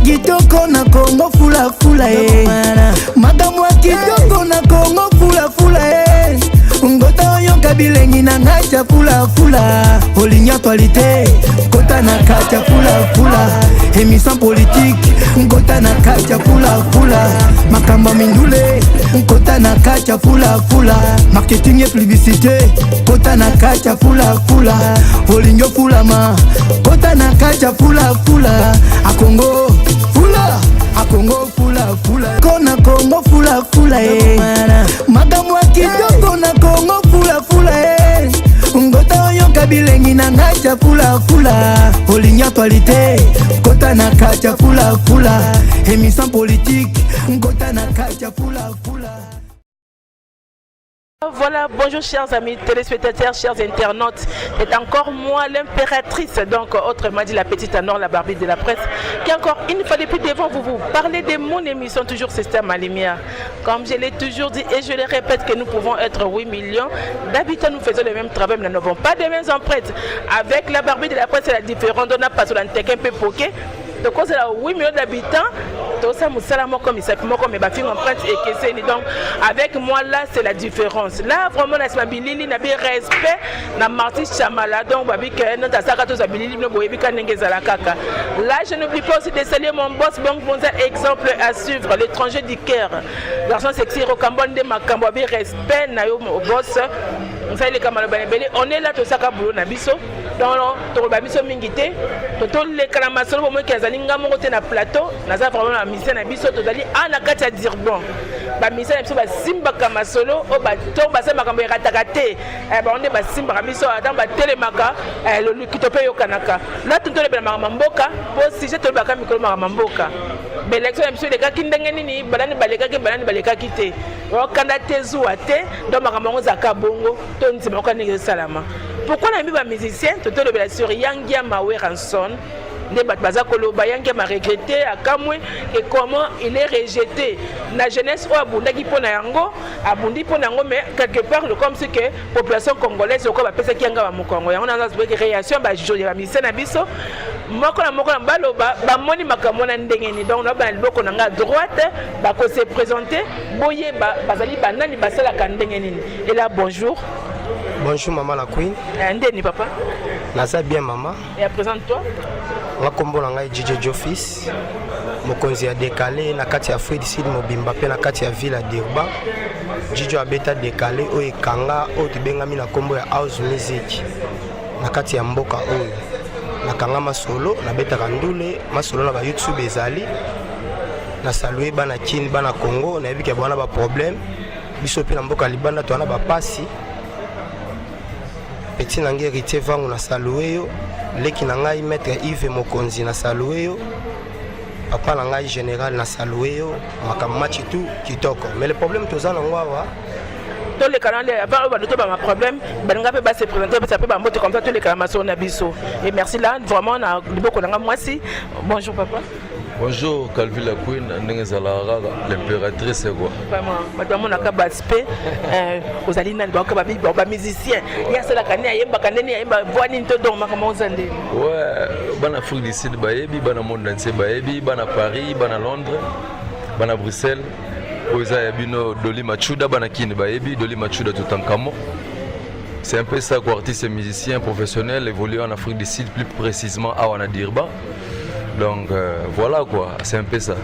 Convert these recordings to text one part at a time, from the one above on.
Kitoko na Kongo fulafula e, makambo ya kitoko na Kongo fulafula e. Ngota oyoka bilengi na ngai tya fulafula. Olingi actualité, kota na kati ya fulafula. Émission politique, nkota na kati ya fulafula. Makambo ya mindule, nkota na kati ya fulafula. Marketing et publicité, kota na kati ya fulafula. Olingi ofulama, kota na kati ya fulafula. Akongo fula, akongo fulafula, kona Kongo fulafula e, makambo ya kitoko na Kongo fulafula e. Ngota oyoka bilengi na ngai tya fulafula. Olingi actualité, kota na kati ya fulafula. Émission politique, nkota na kati ya fulafula. Voilà, bonjour chers amis téléspectateurs, chers internautes. C'est encore moi, l'impératrice, donc autrement dit la petite Anor, la Barbie de la presse, qui encore une fois depuis devant vous vous parler de mon émission, toujours Système à Lumière. Comme je l'ai toujours dit et je le répète que nous pouvons être 8 millions d'habitants, nous faisons le même travail, mais nous n'avons pas de mêmes empreintes. Avec la Barbie de la presse, c'est la différence. On a passé un peu poké. Donc, on a 8 millions d'habitants, tosala mosala moko, misapi moko, mais bafinga empreinte ekeseni. Donc avec moi là, c'est la différence. Là vraiment, na nsima bilili na bi respect na Martin Chamala. Donc babi ke nota asalaka, tozwa bilili, bino boyebi ka ndenge ezala kaka. Là, je n'oublie pas aussi de saluer mon boss Bonk Bonza, exemple à suivre, l'étranger du Caire, garçon sexy Rokambo nde makambo. Abi respect na yo boss, osaleleka maloba na ebele. On est là, tosaka boulot na biso. Donc tokoloba biso mingi te, to toleka na masolo. Bomoki azali nga moko te na plateau, naza vraiment na musicien na biso. Tozali a na kati ya Durban, bamusicien na biso basimbaka masolo oyo bato basala makambo erataka te. Bango nde basimbaka biso ata batelemaka lolukito mpe eyokanaka. La tolobela makambo ya mboka, mpo sujet tolobaka mikolo makambo ya mboka. Baélection na biso elekaki ndenge nini? Banani balekaki, banani balekaki te? Okanda te, zuwa te. Donc makambo yango ezalaka bongo, to ndima oka ndenge ezosalama. Pourquoi nayembi bamusicien? Totolobela sur Yangiama Werrason nde bato baza koloba Yangiama regretté, akamwe et comment il est rejeté na jeunesse oyo abundaki mpo na yango, abundi mpo na yango. Mais quelque part, le comme si que population congolaise okoyo bapesaki yanga bamokongo yango. Naza réaction ya bamusicien na biso moko na moko na baloba bamoni makambo wana ndenge nini. Donc nabana liboko na nga droite, bakose présenter, boyeba bazali banani, basalaka ndenge nini. Et là, bonjour. Bonjour maman la queen. Ndeni papa? Naza bien, mama. Et présente-toi. Nga nkombo na ngai DJ Jofis, mokonzi ya décalé na kati ya Afrique du Sud mobimba mpe na kati ya ville ya Durban. Jijo abeta décalé oyo ekanga oyo tobengami na nkombo ya house music na kati ya mboka oyo. Nakanga masolo, nabetaka ndule, masolo na baYouTube ezali. Nasalue bana Kini, bana Congo. Nayebi ke bwana baproblème, biso mpe na mboka libanda towana bapasi. Petit na ngai Héritier Vangu, na salue yo. Leki na ngai maître Yves Mokonzi, na salue yo. Papa na ngai général, na salue yo. Makambo match tout kitoko, mais le problème toza nango awa. Toleka na avant oyo bato tobanga problème, balinga mpe base présenter, bapesa mpe bambote, comme ça toleka na masolo na biso. Et merci. Là vraiment, na liboko na nga mwasi, bonjour papa. Bonjour Calvi la Queen, ndenge ezalaka kaka l'impératrice quoi. Vraiment, bato bamonaka baspe ozali nani, baoka bamusicien, ye asalaka nini, ayembaka ndeni, ayemba voix nini, to donc makambo oza ndeni? Ouais, bana Afrique du Sud bayebi, bana monde entier bayebi, bana Paris, bana Londres, bana Bruxelles. Oyo eza ya bino Doli Machuda, bana Kini bayebi Doli Machuda Totankamo. C'est un peu ça quoi, artiste et musicien professionnel évoluant en Afrique du Sud, plus précisément à wana Durban. Donc voilà quoi, c'est un peu ça.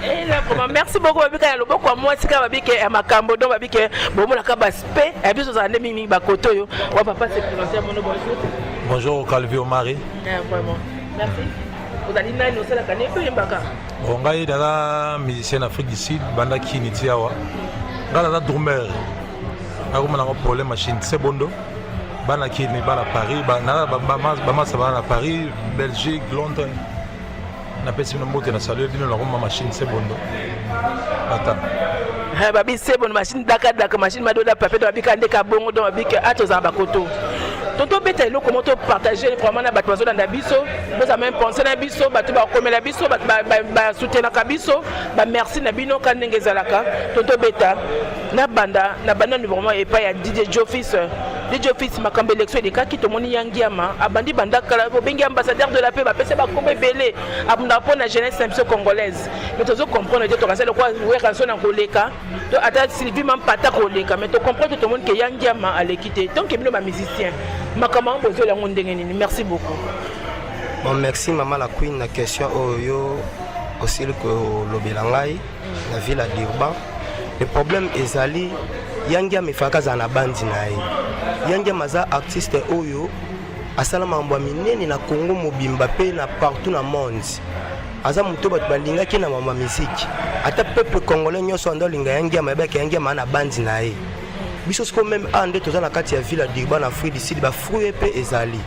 Et là, vraiment, merci beaucoup. Babika ya loboko ya mwasi kaka, babike ya makambo. Donc babike bomonaka baspe ya biso ozala nde mingimingi bakoto oyo wa papa se présenter mono. Bonjour. Bonjour Calvi Omari. Yeah, vraiment, merci. Ozali nani, osalaka nini mpe oyembaka? Bon, ngai naza musicien na Afrique du Sud, banda Kini ti awa. Ngai naza drummer. Nakoma nango problème machine sebondo. Bana Kini, bana Paris, bamasa bana na Paris, Belgique, Londres. Napesi bino mbote, na salue bino. Nakoma machine sebondo. Ata. Babi sebondo, machine dakadaka, machine madoda papier. Donc babika nde kabongo. Donc babike a tozala bakoto to tobeta eloko moko, topartage vraiment na bato bazolanda biso, boza même pensé na biso, bato bakomela biso, bato basoutenaka biso, bamerci na bino ka ndenge ezalaka. To tobeta na banda na banda vraiment epai ya DJ Jofis. DJ Fils, makambo élection elekaki, tomoni ya Ngiama abandi banda kala, obengi ambassadeur de la paix, bapesi bakombo ebele, abundaka mpo na jeunesse na biso congolaise. Mais tozo comprendre te, tokanisa lokola Werrason na koleka to ata Sylvie Mampata koleka, mais tocomprendre te, tomoni ke ya Ngiama aleki te. Donc bino bamusicien, makambo yango bozwela yango ndenge nini? Merci beaucoup. Bon, merci mama la queen na question oyo yo osili kolobela ngai na ville ya Durban. Le problème ezali, Yangiama efalaka azala na bandi na ye. Yangiama aza artiste oyo asala makambo ya minene na Congo mobimba mpe na partout na monde. Aza moto bato balingaki na makambo ya miziki. Ata peuple congolais nyonso ando alinga Yangiama, yebaki Yangiama na bandi na ye. Biso sikoyo même awa nde toza na kati ya ville ya Durban na Afrique du Sud, bafruit mpe ezali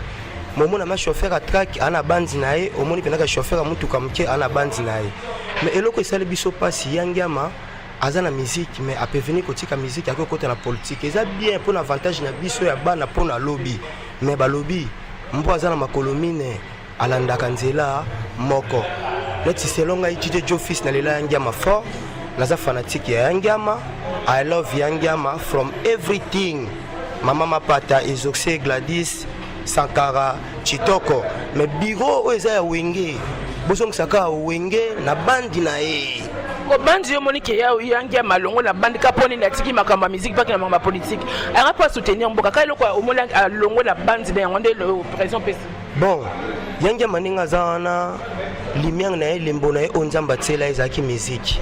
momona ma chauffeur ya truck aa na bandi na ye, omoni mpenzaka chauffeur ya motuka moke aa na bandi na ye. Mais eloko esali biso mpasi, Yangiama aza na musique, mais apeveni kotika musique, akoki kokota na politique. Eza bien mpona avantage na biso ya bana mpo na lobi, mais balobi mpo aza na makolo mine, alandaka nzela moko. Neti selon ngai JJ Jofis, nalela Yangiama fort, naza fanatique ya Yangiama. I love Yangiama from everything, mama Mapata, Exaucé, Gladys, Sankara, Chitoko. Mais bureau oyo eza ya Wenge, bozongisa kaka Wenge na bandi na ye. Kobandi yo omoni ke ya Ngiama alongo na bandi ka mpo nini? Atiki makambo ya musique mpaki na makambo ya politique, anga mpo asoutenir mboka. Ka eloko omoni alongo na bandi na yango nde président pesi. Bon, Yangiama ndenge aza wana, lumière na ye, elembo na ye oyo Nzambe atiela ye ezalaki musique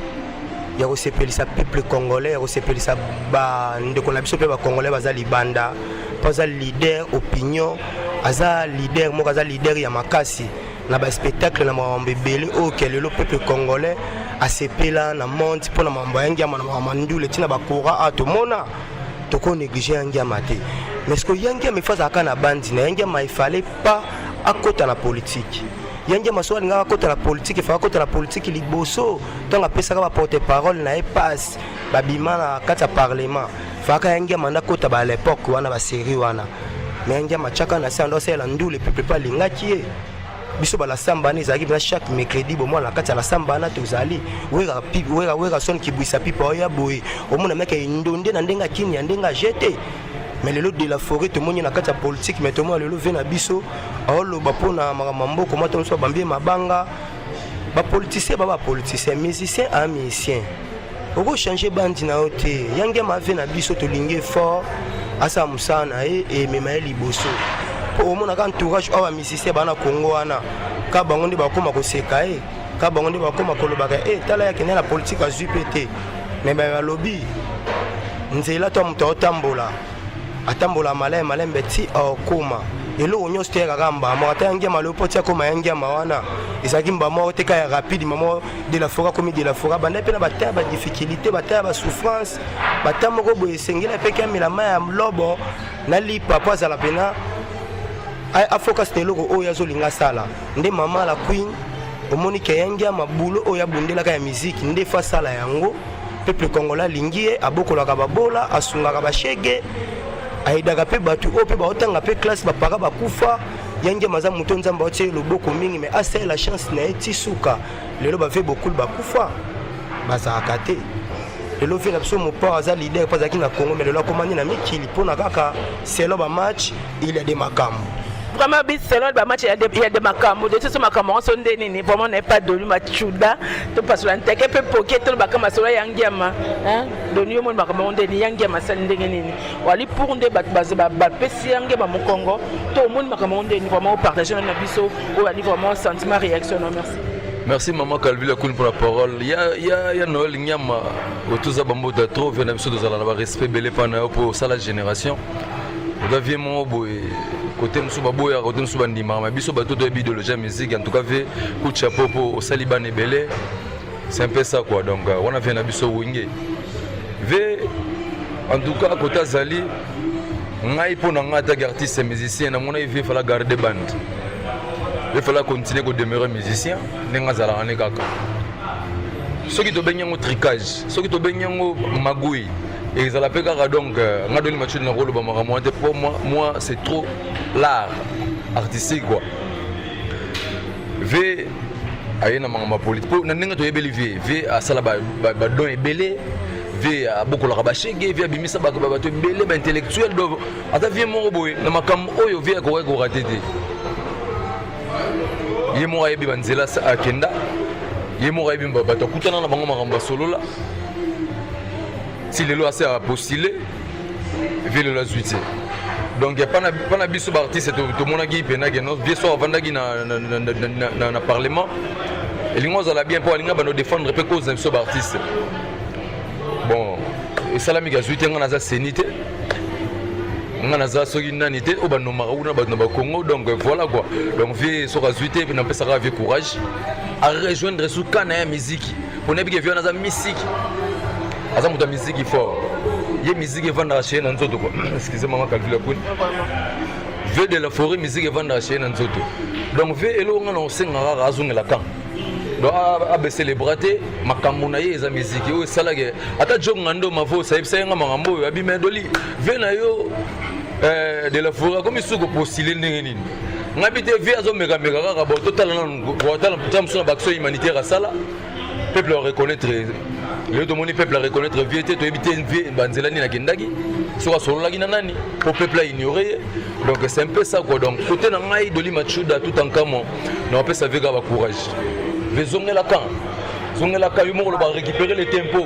ya kosepelisa peuple congolais, ya kosepelisa bandeko na biso mpe bacongolais baza libanda, mpo aza leader opinion, aza leader moko, aza leader ya makasi na baspectacle, na makambo ebele oyo ke lelo peuple congolais asepela na monde mpo na makambo ya Ngiama, na makambo ya ndule, ntina bakora a tomona. Tokonéglige Yangiama te, mais ce que Yangiama ifo azalaka na bandi na Yangiama, ifale pas akota na politique. Yangiama soki alingaka akota na politique, efaka akota na politique liboso ntango apesaka baporte parole na ye passe, babima na kati ya parlement. Faka Yangiama nde akota ba l'époque wana, basérie wana. Mais Yangiama tiaka na se, ando asalela ndule, peuple mpe alingaki ye. Biso balasamba wana ezalaki mpena chaque mercredi, bomwana na kati ya lasamba wana tozali Wera, Wera, Wera son kibwisa pipa oya boye, omona meke endonde na ndenge akini ya ndenge ajete. Mais lelo de la forêt tomoni na kati ya politique, mais tomona lelo ve na biso aoloba mpona makambo ya mboka mwa tomoso, babambi ye mabanga. Bapoliticien ba bapoliticien, musicien a musicien, okochange bandi na yo te. Yangiama ave na biso, tolingi fort, asala mosala na ye, emema ye liboso. Mpo omonaka entourage oyo bamusicien baa na Congo wana, ka bango nde bakóma koseka ye, ka bango nde bakóma kolobaka e tala ye akende na politike, azwi mpe te. Mais balobi nzela to moto aotambola, atambola maleme malembe ti akóma eloko nyonso te kaka mbala moko. Ata Yangiama lelo mpo ti akóma Yangiama wana, ezalaki mbala moko te, ka ya rapide. Mamo de la forêt akomi de la forêt, banda mpe na bata ya badifficulté, bata ya basouffrance, bata moko boye esengeli apeki amela mai ya lobo na lipa mpo azala mpena afocus na eloko oyo azolinga asala. Nde mama la queen, omoni ke Yangiama bulo oyo abundelaka ya miziki nde fo asala yango. Peuple congolais alingi ye, abokolaka babola, asungaka bashege, ayedaka mpe bato oyo mpe baotanga mpe classe, bapara bakufa. Yangiama aza moto Nzambe aotie ye loboko mingi, mais asalela chance na ye ti suka. Lelo bave bokulu bakufa, bazalaka te. Lelo ve na biso Mopar aza leader mpo azalaki na Congo, mais lelo akomani na mikili mpona kaka selon bamatch il y a des makambo. Vraiment bis, selon bamatch il y a des makambo de soso. Makambo yango so nde nini? Vraiment naye pas Doli Machuda, topasola nteke mpe poke, tolobaka masolo ya Ngiama. Doni, yo moni makambo yango ndeni? Ya Ngiama asali ndenge nini? Wali pour nde bato bapesi ya Ngiama mokongo to omoni makambo yango ndeni? Vraiment opartage na biso oyo ali vraiment sentiment, réaction na. Merci. Merci maman Calvila Koun pour la parole. Il y a, il y a, il y a Noël Nyama, otoza bambota trop, vient na biso tozala na ba respect belé pa na yo pour sala génération. Oza vie moko boye, côté mosusu baboyaka, côté mosusu bandimaka, mais biso bato toyebi idéologie ya musique. En tout cas ve coup de chapeau po osali bana ebele. C'est un peu ça quoi. Donc wana vie na biso Wenge ve, en tout cas côté azali ngai mpo na ngai ataki artiste musicien, namona ye vie fala garder bande, il fallait continuer kodemeurer musicien ndenge azalaka ne kaka. Soki tobengi yango tricage, soki tobengi yango magui, ezala mpe kaka. Donc nga Doni Machudi nakoloba makambo wana te. Po moi c'est trop l'art artistique quoi. Ve aye na makambo ya politique mpo na ndenge toyebeli vie, vie asala badon ebele. Vie abokolaka bashege, vie abimisa bato bato ebele baintellectuel, donc ata vie moko boye na makambo oyo vie akokaki korate te. Ye moko ayebi banzela akenda, ye moko ayebi bato akutana na bango, makambo basolola ti lelo ase apostule, vie lelo azwi te. Donc pana biso baartiste tomonaki mpena ke vie so avandaki na parlement, elingi ozala bien mpo alinga bando défendre mpe cause na biso baartiste. Bon, esalami azwi te. Nga naza seni te, nga naza soki nani te oyo banomaka kuna bato na bacongo. Donc voilà quoi. Donc vie soki azwi te, napesaka vie courage arejoindre suka na ya miziki, mpo nayebi ke vie wana aza misiki, aza moto ya miziki fort. Ye miziki evandaka chez na nzoto quoi. Excusez, mama Calvila Queen, vie de la forêt, musique evandaka chez na nzoto. Donc vie, eloko nga na kosenga kaka, azongela camp. Donc abaisse les bras te. Makambo na ye eza miziki oyo esalaki ata jok ngando mavosa ayebisa ye nga makambo oyo abima doli vie na yo de la forêt akomi soki kopostule ndenge nini. Ngai bi te, vie azomekameka kaka. Bon, totala nanu, tala mosu na baaction humanitaire asala, peuple areconnaître. Lelo tomoni peuple areconnaître vie te. Toyebi te vie banzela nini akendaki, soki asololaki na nani po peuple aignore ye. Donc c'est un peu ça quoi. Donc côté na ngai, Doli Machuda Tutankhamon, na bapesa vie kaka bacourage. Vezongela camp, zongelaka yo moko, loba récupérer le tempo,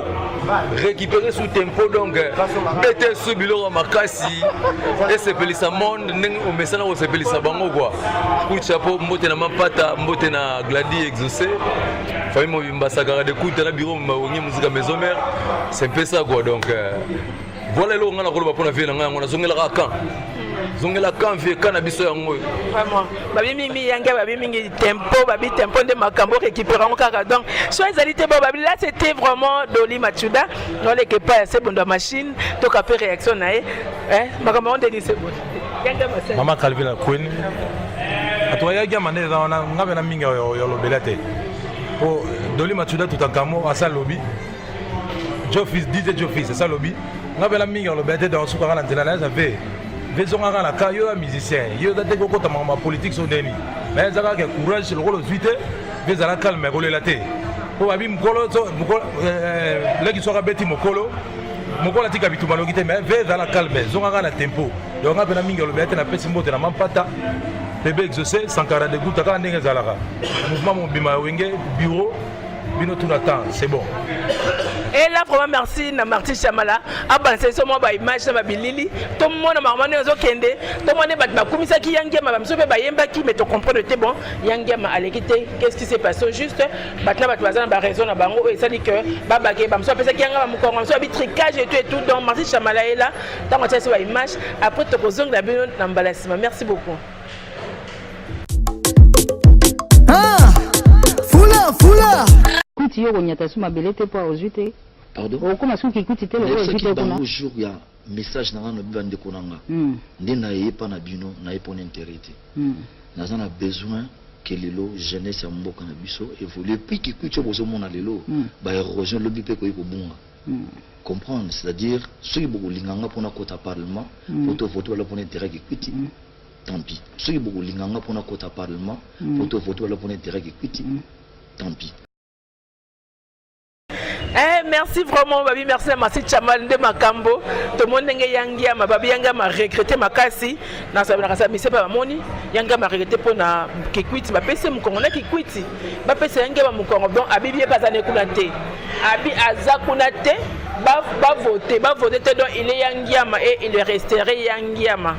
récupérer sous tempo. Donc bete su biloko makasi esepelisa monde ndenge omesana kosepelisa bango quoi. Coup de chapeau, mbote na Mapata, mbote na Gladi Exaucé, famille mobimba, Sakara de Kuta na bureau Mawongi Musica Maison Mère. C'est un peu ça quoi. Donc voilà, eloko nga nakoloba mpona vie na ngai yango, nazongelaka camp, zongela camp vie, camp na biso yango oyo. Vraiment, babi mingi yange, babi mingi tempo, babi tempo nde makambo, récupérer yango kaka. Donc so ezali te bo babi. Là, c'était vraiment Doli Machuda noleke epai ya Sebondo ya machine. Toka mpe réaction na ye, makambo yango ndeni Sebondo yange masali. Mama Calvin la Queen, bato bayaki ama nde eza wana. Nga mpe na mingi ya olobela te, po Doli Machuda Tutankamo asa lobi, Jofis, DJ Jofis asa lobi. Nga mpe na mingi ya olobela te. Donc sukaka na nzela na eza ve ve, ezongaka na ka yo ya musicien, yo eza te kokota makambo ya politique. So ndeni mais eza kaka courage, lokola ozwi te mpe ezala calme, kolela te, mpo babi mokolo leki soki abeti mokolo, mokolo atika bitumba noki te. Mais ve ezala calme, ezongaka na tempo. Donc nga mpe na mingi alobela te. Napesi mbote na Mampata, bébé Exaucé, Sankara de Gouta, kaka ndenge ezalaka, mouvement mobima ya Wenge, bureau bino tout na temps, c'est bon. Et là vraiment merci na Martin Chamala abanisa biso mwa baimage na babilili, tomona makambo ndenge ezokende, tomona bato bakumisaki Yangiama, bamiso mpe bayembaki, mais tocomprendre te. Bon, Yangiama aleki te, qu'est-ce qui s'est passé au juste? Bato na bato baza na baraison na bango oyo esali ke babake. Bamiso bapesaki yanga bamokongo, bamiso babi tricage et tout et tout. Donc Martin Chamala ye là, ntango atia biso baimage, après tokozongela bino na mbala ya nsima. Merci beaucoup. Ah, fula fula. Kuti yo konyata su mabele te mpo ozwi te. Pardon? Okóma suki kuti te lokola ozwi nayebisaki te kuna. Bango jour ya message na nga, nabi bandeko na nga nde naye epa na bino, naye mpona intérêt te. Naza na besoin ke lelo jeunesse ya mboka na biso évolue. Puis Kikwiti oyo bozomona lelo, baérosion lobi mpe ekoki kobunga. Comprendre, c'est-à-dire soki bokolinga nga mpona kota parlement po tovote bala mpona intérêt ya Kikwiti, tant pis. Soki bokolinga nga mpona kota parlement po tovote bala mpona intérêt ya Kikwiti, tant pis. Eh, merci vraiment babi, merci na Masi Chamal nde makambo. Tomoni ndenge Yangiama, babi Yangiama regretté makasi na sabelaka mise mpe bamoni Yangiama regretté mpona Kikwiti bapesi mokongo na Kikwiti, bapesa Yangiama mokongo. Donc abibi ye mpe aza ne kuna te, abi aza kuna te, bavote, bavote te. Donc il est Yangiama et il resterait Yangiama.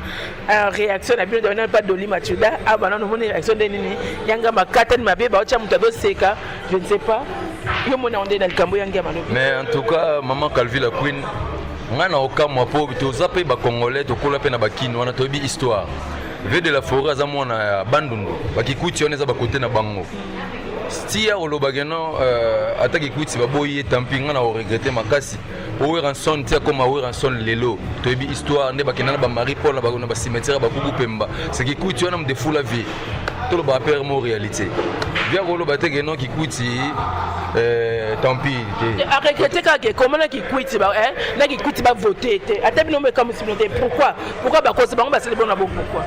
Réaction na bino nani pa Doli Machuda awa nano omoni réaction nde nini? Yangiama katani mabe, baotya moto azoseka, je ne sais pas, yo mona yango nde na likambo Yangiama lobi. Mais en tout cas, maman Calvi la Queen, ngai na okamwa mpo toza mpe bacongolais, tokola mpe na bakini wana, toyebi histoire. Ve de la forêt aza mwana ya Bandundu, bakikuti wana eza bakote na bango. Tia olobaki no ata Kikwiti baboyi ye, tampi ngai na oregrete makasi. Werrason ti akoma Werrason lelo, toyebi histoire nde bakenda na bamarie Paul na bacimetière ya bakuku pemba. C'est Kikwiti wana moto efula vie. Tolobaka pere mo réalité via koloba te ke non, Kikwiti tant pis te. Aregrete kaka ekoma na Kikwiti, na Kikwiti bavote te. Ata bino mo ekamwisi bino te? Pourquoi, pourquoi bakosi bango basali bona bo? Pourquoi?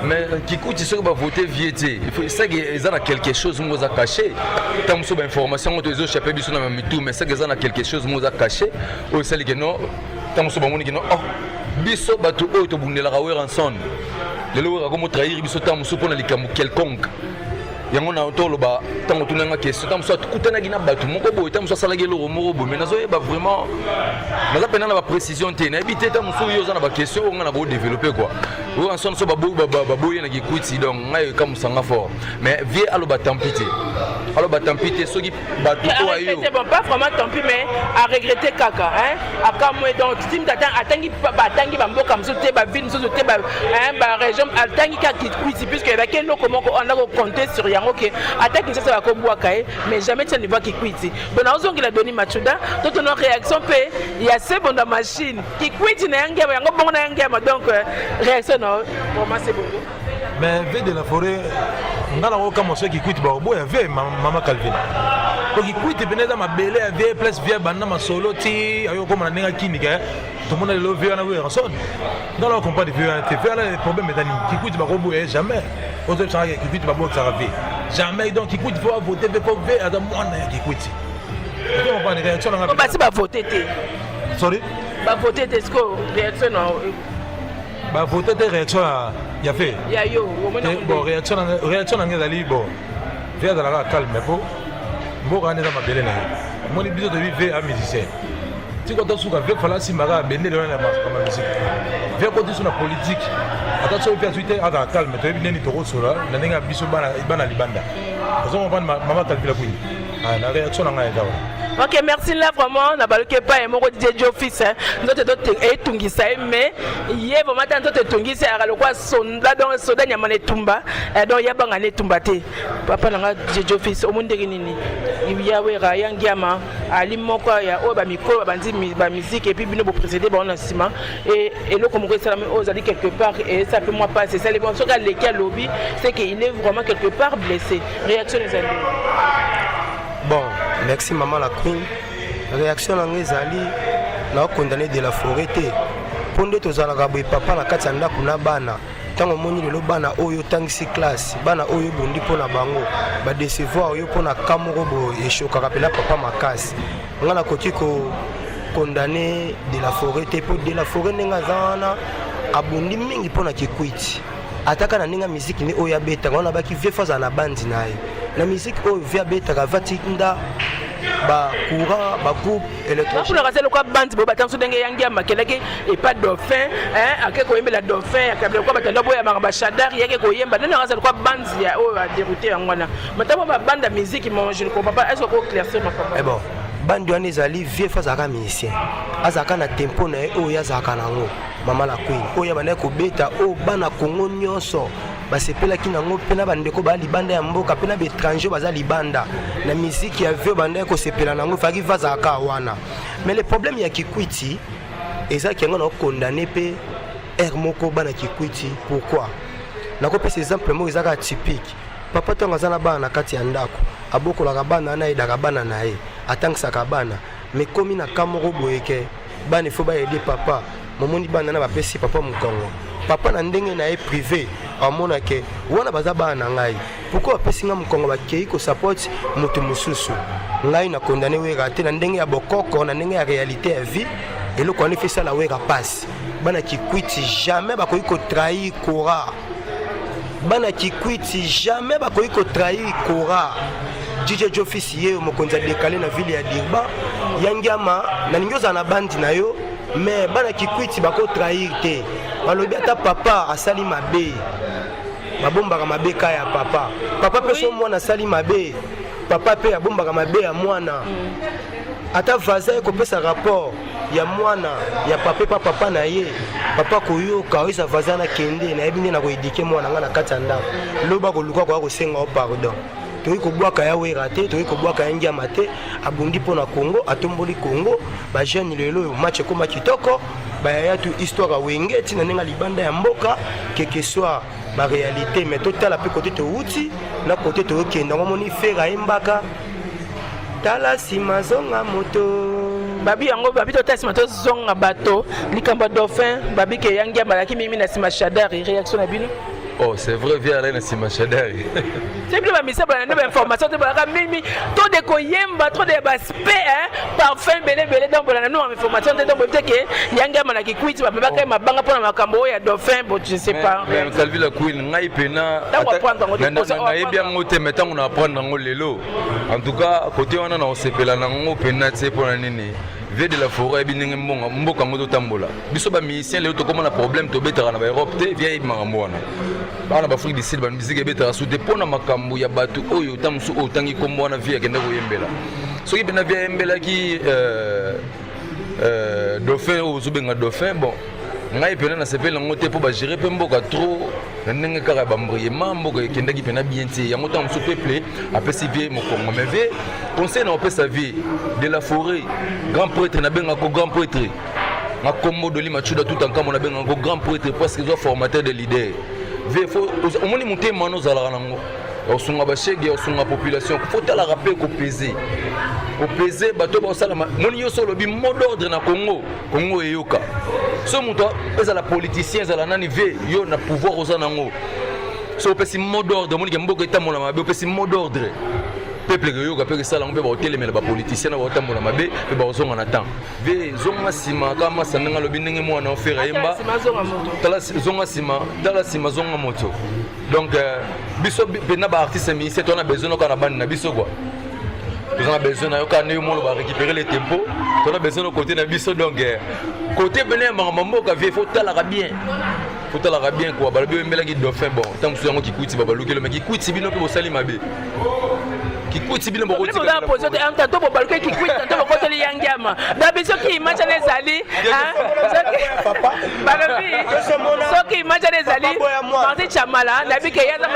Mais Kikwiti, soki bavote vieux te, il faut seke eza na quelque chose moko eza caché. Ntango mosusu bainformation yango to ezochape biso na mitu, mais seke eza na quelque chose moko eza caché oyo esali ke non. Ntango mosusu bamoni ke non, oh, biso bato oyo tobundelaka Werrason, lelo Wera komo trahir biso, ntango mosusu mpona likambo quelconque. Yango na toloba, ntango tunanga question, ntango mosusu akutanaki na bato moko boye, ntango mosusu asalaki eloko moko boye, mais nazoyeba vraiment, naza mpena na baprécision te, nayebi te. Ntango mosusu yo oza na baquestion oyo ngai na kodéveloppe quoi. Oyo ensemble so baboyi na Kikwiti, donc ngai ekamusanga fort. Mais vieux aloba tant pis te, aloba tant pis te soki bato oyo ayo. Bon, pas vraiment tant pis, mais à regretter kaka, hein, akamwe. Donc tim tata atangi, batangi bamboka mosusu te, baville mosusu te, barégion, atangi kaka Kikwiti, puisque ezalaki eloko moko anda kocompter sur yango ke ata Kinshasa bakobwaka ye, mais jamais tia niveau ya Kikwiti. Bon, naozongela Doni Machuda, totono réaction mpe ya Sebonda Machine. Kikwiti na yangiama yango bongo na yangiama, donc réaction na vraiment Sebondo? Mais vieux de la forêt, nga na kokamwa soki Kikwiti bakoboya vieux. Mama Calvin, po Kikwiti pene eza mabele ya vieux, place vieux banda masolo ti ayo okóma na ndenge akinika. Tomona lelo vieux wana Werrason, nga na comprendre vieux wana te. Vieux wana, problème eza nini? Kikwiti bakoboya ye jamais. Ozobisanga Kikwiti babokisaka vieux jamais. Donc Kikwiti faut avote vieux, po vieux aza mwana ya Kikwiti. Ozo réaction nanga? Basi bavote te. Sorry? Bavote te, siko réaction na? Bavote te, réaction ya fe? Ya yo. Bon, réaction na nga ezali, bon, vieux azalaka calme, po mboka wana eza mabele na ye. Omoni, biso toyebi vieux a musicien tiko ata suka. Vieux fala asimbaka bendele wana ya musique. Vieux akoti so na politique, ata soki mpe azwi te, azala calme. Toyebi ndeni tokosola na ndenge ya biso bana libanda. Ozo comprendre, mama Kalpila Kwini, na réaction na ngai eza wana. Ok, merci. Là vraiment na baluki epai ye moko DJ Jofis, nzoto etungisa ye, mais ye vraiment ta nzoto etungisa yaka lokwa sonda, donc soda nyama na etumba. Donc yabanga na etumba te. Papa na nga DJ Jofis, omoni ndenge nini ya Wera ya Ngiama ali moko ya oyo bamikolo babandi bamusique, et puis bino boprécédé bango na nsima, eloko moko esalami oyo ezali quelque part esa mpe mwa mpasi esali. Bon, soki aleki alobi, c'est que il est vraiment quelque part blessé. Réaction ezali? Bon, merci mama la queen. Réaction na ngai ezali, naokondane de la forêt te, mpo nde tozalaka boye, papa na kati ya ndako na bana. Ntango omoni lelo bana oyo otangisi classe, bana oyo obondi mpo na bango, badecevoir yo mpo na ka moko boye, eshokaka mpena papa makasi. Ngai nakoki kokondane de la forêt te, mpo de la forêt ndenge aza wana, abundi mingi mpo na Kikwiti, ataka na ndenge ya miziki nde oyo abetaka wana. Baki vieux faut azala na bandi na ye na miziki oyo vieux abetaka, vatinda bacourant, bagroupe. Électrogène te lokwa bandi boye batanso ndenge yangi ya makelaki epa dauphin, ake koyembela dauphin akabela lokwa bato anda boyambaka bashadari, yake koyemba ndenge aza lokwa bandi ya oyo adérouté yango wana. Matango babanda musique, mon, je ne comprends pas. Est ce que okoéclaircir makambo? Eh bon, bandi wana ezali, vieux faut azalaka musicien, azalaka na tempo na ye oyo azalaka nango, mama la queen, oyo abandaki kobeta, oyo bana Kongo nyonso basepelaki nango, mpe na bandeko baya libanda ya mboka, mpe na baétranger baza libanda na miziki ya vieux bandaki kosepela nango. Efalaki vieux azalaka wana. Mais le problème ya Kikwiti ezalaki yango, nakokondane mpe aire moko bana Kikwiti. Pourquoi? Nakopesa exemple moko eza kaka typique. Papa ntango aza na bana na kati ya ndako, abokolaka bana wana, ayedaka bana na ye, atangisaka bana, mais komi na ka moko boye ke bana ifo baaider papa. Momoni bana na bapesi papa mokongo. Papa na ndenge na ye privé amona ke wana baza bana na ngai, pourquoi bapesi ngai mokongo, bakei kosupporter moto mosusu? Ngai na condamné Wera te. Na ndenge ya bokoko, na ndenge ya réalité ya vie, eloko wana efe esala Wera pasi. Bana Kikwiti jamais bakoki kotrahir Kora. Bana Kikwiti jamais bakoki kotrahir Kora. DJ Jofis, ye mokonzi ya décalé na ville ya Durban, yangiama, nalingi ozala na bandi na yo, mais bana Kikwiti bakotrahir te. Balobi ata papa asali mabe, babombaka mabe ka ya papa. Papa mpe so mwana asali mabe, papa mpe abombaka mabe ya mwana. Ata vaza ye kopesa rapport ya mwana ya papa epa papa na ye, papa koyoka oyo eza vaza na kende, nayebi nde na koéduquer mwana nga na kati ya ndako. Loba koluka koya kosenga o pardon. Toyei kobwaka ya Wera te, toyei kobwaka ya Ngiama te. Abundi mpo na Congo, atomboli Congo. Bajeune lelo oyo match ekóma kitoko, bayaya tu histoire ya Wenge ntina ndenge libanda ya mboka, quelque soit baréalité. Mais totala mpe kote towuti na kote toyokende yango. Omoni Ferre ayembaka tala nsima zonga moto. Babi yango, babi totala nsima tozonga bato. Likambo ya dauphin, babi ke yangi amalaki mimi na nsima shadari. Réaction na bino? Oh, c'est vrai, vieux alai na nsima Shadary. C'est bino bamisa bolanda nde bainformation te, bolaka mimi trop de koyemba, trop de baspe, hein, parfum ebele ebele. Donc bolanda no information te, donc boyebi te ke yangi ama na Kikwiti bamemaka ye mabanga mpona makambo oyo ya dauphin. Bon, je sais pas. Mais Calvi la Queen, ngai pena Ntango apprendre yango te, nayebi yango te, mais ntango na apprendre yango lelo, en tout cas côté wana na kosepela nango pena te. Mpona nini? Vieux de la forêt ayebi ndenge mbonga mboka yango totambola. Biso bamusicien lelo tokóma na problème, tobetaka na baEurope te. Vieux ayebi makambo wana. Bana baAfrique du Sud, bamusike ebetaka su te mpo na makambo ya bato oyo ta mosusu oyo otangi nkombo wana. Vieux akende koyembela, soki mpena vieux ayembelaki dauphin oyo ozobenga dauphin, bon, ngai mpena nasepeli yango te, mpo bagere mpe mboka trop na ndenge kaka ya bambriema. Mboka ekendaki mpena bien te. Yango ntango mosusu peuple apesi vieux mokongo. Mais vieux, conseil na opesa vieux de la forêt, grand prêtre, nabengako grand prêtre nga kombo Doli Machuda Tutankambo, nabengako grand prêtre parce que eza formateur de leader. Vieux, faut omoni motema wana ozalaka nango ya kosunga bashege, ya kosunga population, faut talaka mpe kopese kopese bato baosala. Moni nyonso olobi mot d'ordre na Congo, Congo eyoka. So moto ezala politicien, ezala nani, vieux, yo na pouvoir oza nango, so opesi mot d'ordre, omonike mboka etambola mabe, opesi mot d'ordre, peuple ekoyoka mpe esala yango, mpe bakotelemela bapoliticien na bakotambola mabe mpe bakozonga na temps. Vieux, zonga nsima kaka masa ndenge alobi, ndenge mwana ofere ayemba. Nsima azonga moto. Tala, zonga nsima, tala nsima, zonga moto. Donc biso mpena baartiste musicien toza na besoin noka na bandi na biso quoi. Toza na besoin na yo kaka ndenge molo barécupérer le tempo, toza na besoin no côté na biso. Donc côté pene ya makambo mboka, vieux, faut talaka bien, faut talaka bien quoi. Balobi oyembelaki dauphin, bon, ntango mosusu yango Kikwiti babalukelo, mais Kikwiti bino mpe bosali mabe. Kikwiti bino boza position te. Tanto bobaluki Kikwiti, tanto bokoteli yangiama dabi. Soki image wana ezali, balobi soki image wana ezali, Martin Chamala nayebi ke ye aza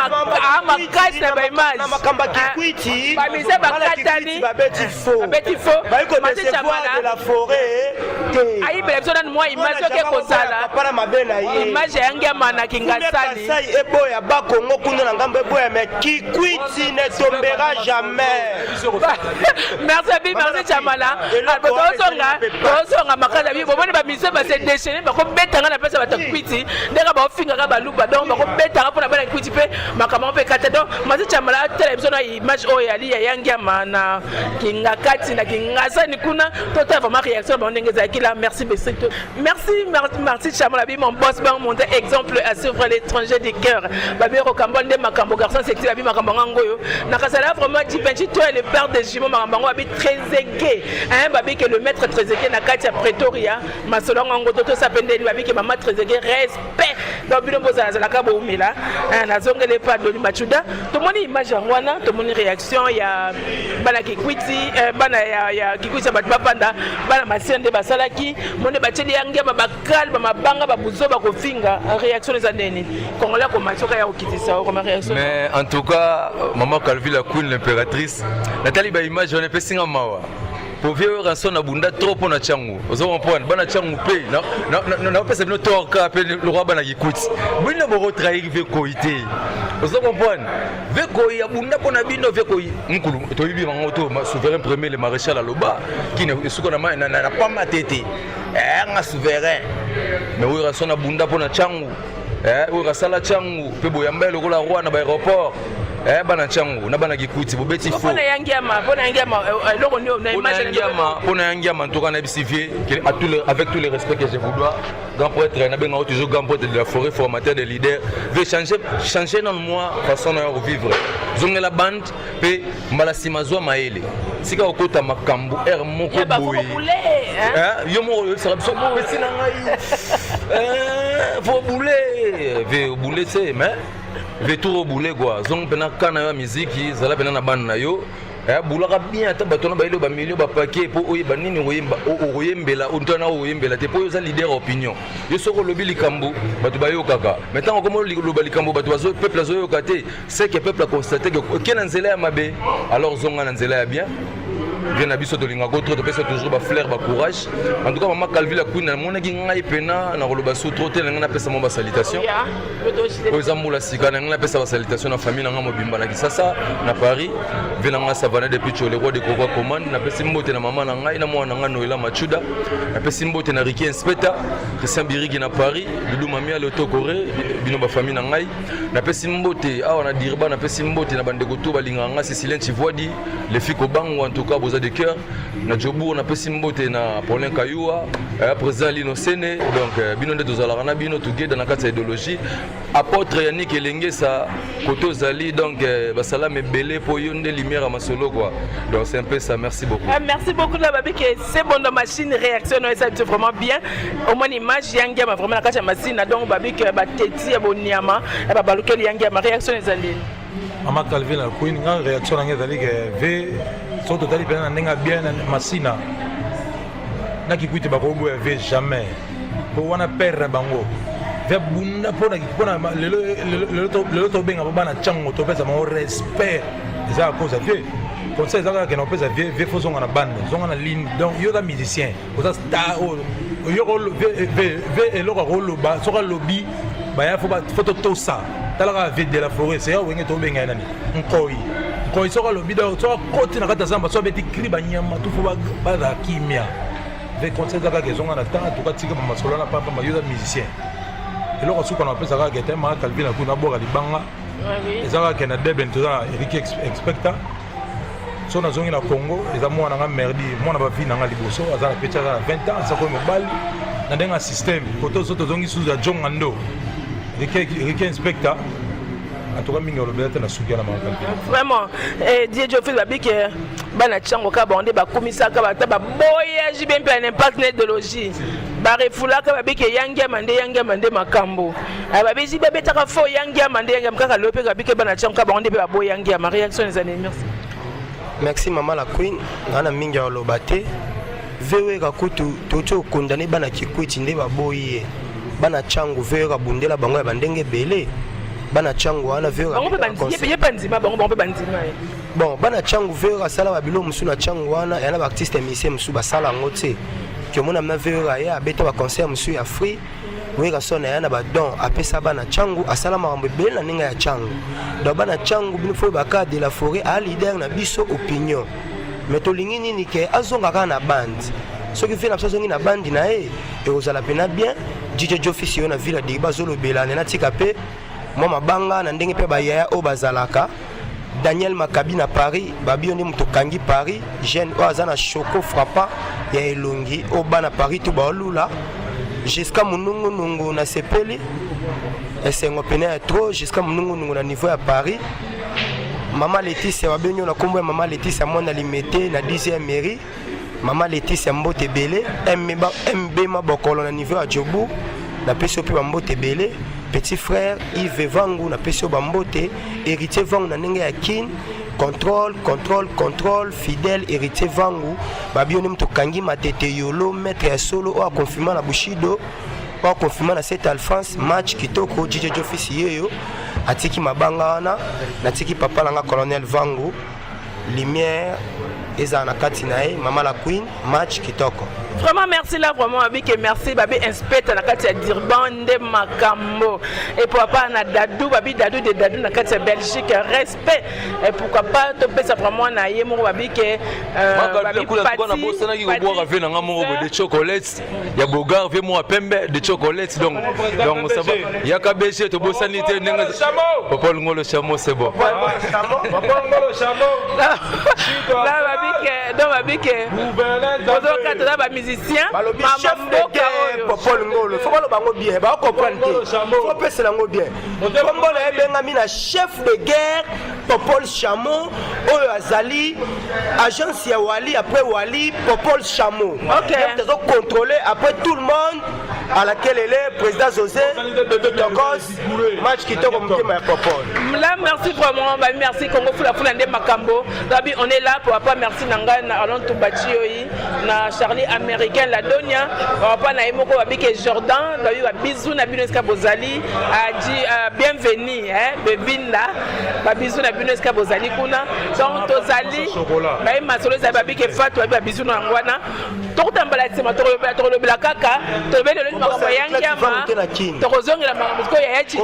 makasi na baimage. Makambo ya Kikwiti, bamise bakatani, babeti faux. Babeti faux. Martin Chamala de la forêt te. Ayibela biso nanu mwa image soki ekozala. Papa mabe na ye. Image ya yangiama na Kingasani. Kasai eboya, Bakongo kuna na ngambo eboya, mais Kikwiti ne tombera jamais. Merci abi, merci Chamala. Tozonga, tozonga makasi abi. Bomoni bamise base déchaîné, bakobetanga na place ya bato ya Kikwiti ndenge baofingaka baluba. Donc bakobetanga mpona bana Kikwiti mpe makambo mpe kata. Donc Masi Chamala atela biso na image oyo yali ya yangiama na Kingakati na Kingasani kuna, totala vraiment réaction na bango ndenge ezalaki la. Merci besito, merci Marti Chamala bi, mon boss bango monte, exemple à suivre, l'étranger du cœur babi rokambo nde makambo, garçon sexy babi makambo yango oyo nakasala vraiment Jivenci. Toi le père des jumeaux, makambo yango babi Trezeguet, hein, babi que le maître Trezeguet na kati ya Pretoria, masolo yango totosa mpe ndeni babi ke mama Trezeguet, respect. Donc bino bozalazalaka boumela. Nazongeli epa Doli Machuda. Tomoni image yango wana, tomoni réaction ya bana Kikwiti, bana ya Kikwiti, ya bato bavanda, bana Masina nde basalaki monde, batieli ya ngiama, bakale, bamabanga, babuzo, bakofinga. Réaction eza ndeni? Congolais akomati oka ya kokitisa okoma réaction. Mais en tout cas, maman Calvi la Queen, l'impératrice, natali baimage wana, epesinga mawa po vieux oyo ranson abunda trop mpo na Tiango. Ozo comprendre, bana Tiango mpe naopesa bino tort kaka mpe lokwa bana Kikuti bino bokotrahir vieux Koi te. Ozo comprendre, vieux Koi abunda mpo na bino. Vieux Koi mokulu toyebi bango to souverain premier, le maréchal aloba kini esuka na pamba te te nga souverain. Mais oyo ranson abunda mpo na Tiango, oyo asala Tiango mpe boyamba ye lokola roi na baéroport. Bana Tiango na bana Kikuti bobeti faux. Mpona yangiama, mpona yangiama, eloko nini na image? Mpona yangiama, en tout cas nayebisi vieux, avec tout le respect que je vous dois, grand prêtre, nabengako toujours grand prêtre de la forêt, formateur de leader, vieux, changer, changer nano mwa façon na yo kovivre. Zongela bande mpe mbala nsima zwa mayele, sika okota makambo aire moko boye. Yo moko oyebisaka biso pesi na ngai faut bule vieux, obule te, mais vetour obule quoi. Zongo mpena ka na yo ya miziki, zala mpena na bana na yo, bulaka bien. Ata bato wana bayeli bamilio bapake mpo oyeba nini okoyembela ntana okoyembela te, mpo oyo oza leader opinion. Yo soki olobi likambo, bato bayokaka. Mais ntango okoma oloba likambo, bato peuple azoyoka te, c'est que peuple aconstate ke oke na nzela ya mabe. Alors zonga na nzela ya bien. Vie na biso tolingaka trop, topesa toujours bafleur, bacourage. En tout cas, mama Calvi la Queen, namonaki ngai pena na koloba su trop te. Na ngai napesa mwa basalutation oyo eza mbula sika. Na ngai napesa basalutation na famille na ngai mobimba na Kisasa, na Paris. Vie na ngai Savana depuis Chole, roi de Kokwa Commande, napesi mbote na mama na ngai na mwana na ngai Noela Machuda. Napesi mbote na Riki Inspector Christian Birigi na Paris, Dudu Mamia Lotokore, bino bafamille na ngai. Napesi mbote awa na Dirba, napesi mbote na bandeko to balingaka nga, Cécilien Chivuadi, Lefi Kobango, en tout cas boza de cœur. Na Jobourg, napesi mbote na Paulin Kayua, président Lino Sene. Donc bino nde tozalaka na bino together na kati ya idéologie. Apôtre Yannick Elengesa, kote ozali, donc basalama ebele mpo yo nde lumière ya masolo quoi. Donc c'est un peu ça, merci beaucoup. Ah, merci beaucoup na babi ke c'est bon dans machine. Réaction no esa vraiment bien. Au moins image ya Ngiama vraiment na kati ya machine. Donc babi ke bateti ya boniama ya babalukeli ya Ngiama, réaction ezali? Mama Calvin la Queen, nga réaction na ngai ezali ke ve soki totali mpena na ndenge ya bien, Masina na Kikwiti bakoboya ve jamais, mpo wana pere na bango ve bunda mpona lelo tobenga po bana ntango topesa bango respect. Eza ya cause ya vie. Conseil eza kaka kena opesa vie, vie fo zonga na bande, zonga na ligne. Donc yo oza musicien, oza star oyo ve eloko akoloba, soki alobi baya fo totosa. Tala kaka vie de la forêt, c'est ya Wenge, tobenga ye nani, Nkoi. Nkoi soki alobi, soki akoti na kati ya zamba, soki abeti cri, banyama tu fo bazala kimia. Ve conseil eza kaka ezonga na temps tuka, tika bamasolo wana pampamba. Yo oza musicien. Eloko suka na bapesa kaka ete maka Calvin akuna abwaka libanga, eza kaka na Deben toza na Eric Expecta. So nazongi na Congo, eza mwana nga Merdi, mwana bavi na nga liboso, aza na peti, aza na 20 ans, aza koyi mobali na ndenge ya système. Koto so tozongi susu ya Jonga Ndo, Rike Inspector. En tout cas, mingi olobela te na suki ya na maka. Vraiment, Dieu Fils, babi ke bana ntiango kaka bango nde bakumisaka bata baboya JB mpe na impact na idéologie, barefulaka. Babi ke Yangiama nde, Yangiama nde makambo. Babi JB abetaka fo Yangiama nde, Yangiama kaka. Lelo mpe babi ke bana ntiango kaka bango nde mpe baboya Yangiama. Réaction ezali? Merci. Merci, mama la Queen. Nga na mingi ya koloba te. Veweka kutu toti okondane bana Kikwiti nde baboyi ye. Bana Ntiango, veweka bundela bango ya bandenge ebele. Bana Ntiango wana, bango mpe ye mpe ndima bango, bango mpe bandima ye. Bon, bana Ntiango, veweka asala babilo mosusu na Ntiango wana ya na baartiste musicien mosusu basala yango te. Kiomona mna veweka ye abeta baconcert mosusu ya free. Oyeka so na ya na badon apesa bana Ntiango, asala makambo ebele na ndenge ya Ntiango. Donc bana Ntiango, bino fo baka de la forêt a leader na biso opinion, mais tolingi nini ke azonga kaka na bande. Soki vie na biso azongi na bandi na ye, ekozala mpena bien. DJ Jofisi oyo na ville ya Diriba azolobela nena, tika mpe mwa mabanga na ndenge mpe bayaya oyo bazalaka. Daniel Makabi na Paris, babi yo nde moto okangi Paris. Jeune oyo aza na choco frappa ya elongi oyo bana Paris to baolula jusqu'à monungunungu. Nasepeli, esengo pene ya trop jusqu'à monungunungu na niveau ya Paris. Mama Leticia, babengi yo na nkombo ya mama Leticia, mwana Limete na 10e mairie. Mama Leticia, mbote ebele. MB Mabokolo na niveau ya Jobu, napesi yo mpe bambote ebele. Petit frère Yves Vangu, napesi yo bambote. Héritier Vangu na ndenge ya Kin, contrôle, contrôle, contrôle. Fidèle Héritier Vangu, babi yo nde moto okangi Matete yolo, maître ya solo oyo akonfirma na Bushido, oyo akonfirma na Set Alphonse. Match kitoko. DJ Jofisi yeyo atiki mabanga wana. Natiki papa na nga colonel Vangu, lumière ezala na kati na ye. Mama la Queen, match kitoko. Vraiment merci là, vraiment abike merci. Babi Inspecteur na kati ya Durban nde makambo. Et pourquoi pas na Dadu, babi Dadu de Dadu na kati ya Belgique, respect. Et pourquoi pas topesa vraiment na ye moko, babi ke babi nabosanaki kobwaka ve na nga moko boye de chocolate ya Bogar, ve moko ya pembe de chocolate. Donc ça va, yaka BG, tobosani te ndenge Papa Lungolo Chamo, c'est bon. Là babi ke, donc babi ke ozokata na bamusicien. Balobi chef de guerre Popol Ngolo, fo baloba yango bien, bakocomprendre te, fo pesela yango bien. Kombo na ye ebengami na chef de guerre Popol Chameau, oyo azali agence ya Wali. Après Wali, Popol Chameau azocontrôler après tout le monde. Alakelele président José Tokos, match kitoko, motema ya popol. Là, merci vraiment. Bah, merci Congo Fula Fula nde makambo. Gabi, on est là pour papa. Merci nanga na Alon Tumbachi oyi na Charlie américain la Donia, papa na yemoko babi ke Jordan babi ba bisous na bino esika bozali. Adi bienvenue hein Bevinda, ba bisous na bino esika bozali kuna. Donc tozali baye masolo ezali babi ke Fatou babi ba bisous na yango wana. Tokotambala nsima, tokolobela, tokolobela kaka, tolobeli lelo makambo ya ngiama, tokozongela makambo sikoyo ya Chichi.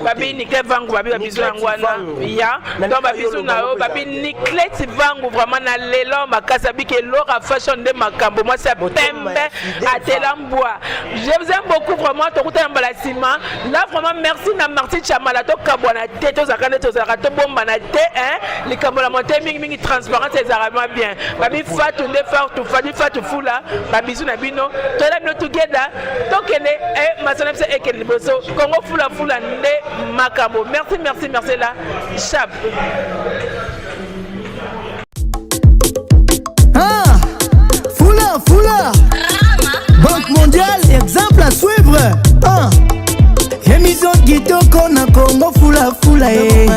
Babi Niclet Vangu, babi babizu yango wana ya. Donc babizu na yo, babi Niclet Vangu, vraiment na lelo makasi. Abi ke Lora Fashion nde makambo, mwasi ya pembe atela mbwa. Je vous aime beaucoup vraiment. Tokutana mbala nsima. Là vraiment, merci na Martin Chamala. Tokabwana te, tozalaka nde tozalaka, tobombana te hein, likambo na mote mingimingi, transparence ezalaka vraiment bien. Babi Fatu nde Fatu, Fadi Fatu Fula, babizu na bino, toyela bino together, tokende masolo na biso ekende liboso. Congo Fula Fula nde makambo. Merci, merci, merci la chap. Ah, Fula Fula, Banque mondiale, exemple à suivre. Ah. Émission kitoko na Congo Fula Fula e.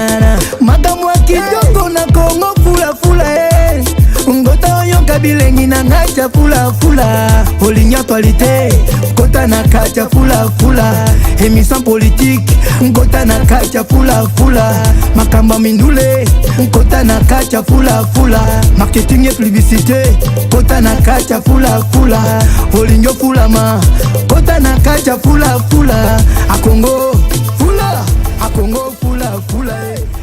Makambo ya kitoko na Congo Fula Fula e. Ngota oyoka bilengi na ngai ya Fula Fula. Olingi actualité, kota na kati ya Fula Fula. Émission politique, nkota na kati ya Fula Fula. Makambo ya mindule, nkota na kati ya Fula Fula. Marketing et publicité, kota na kati ya Fula Fula. Olingi ofulama, kota na kati ya Fula Fula. Akongo Fula, Akongo Fula Fula e.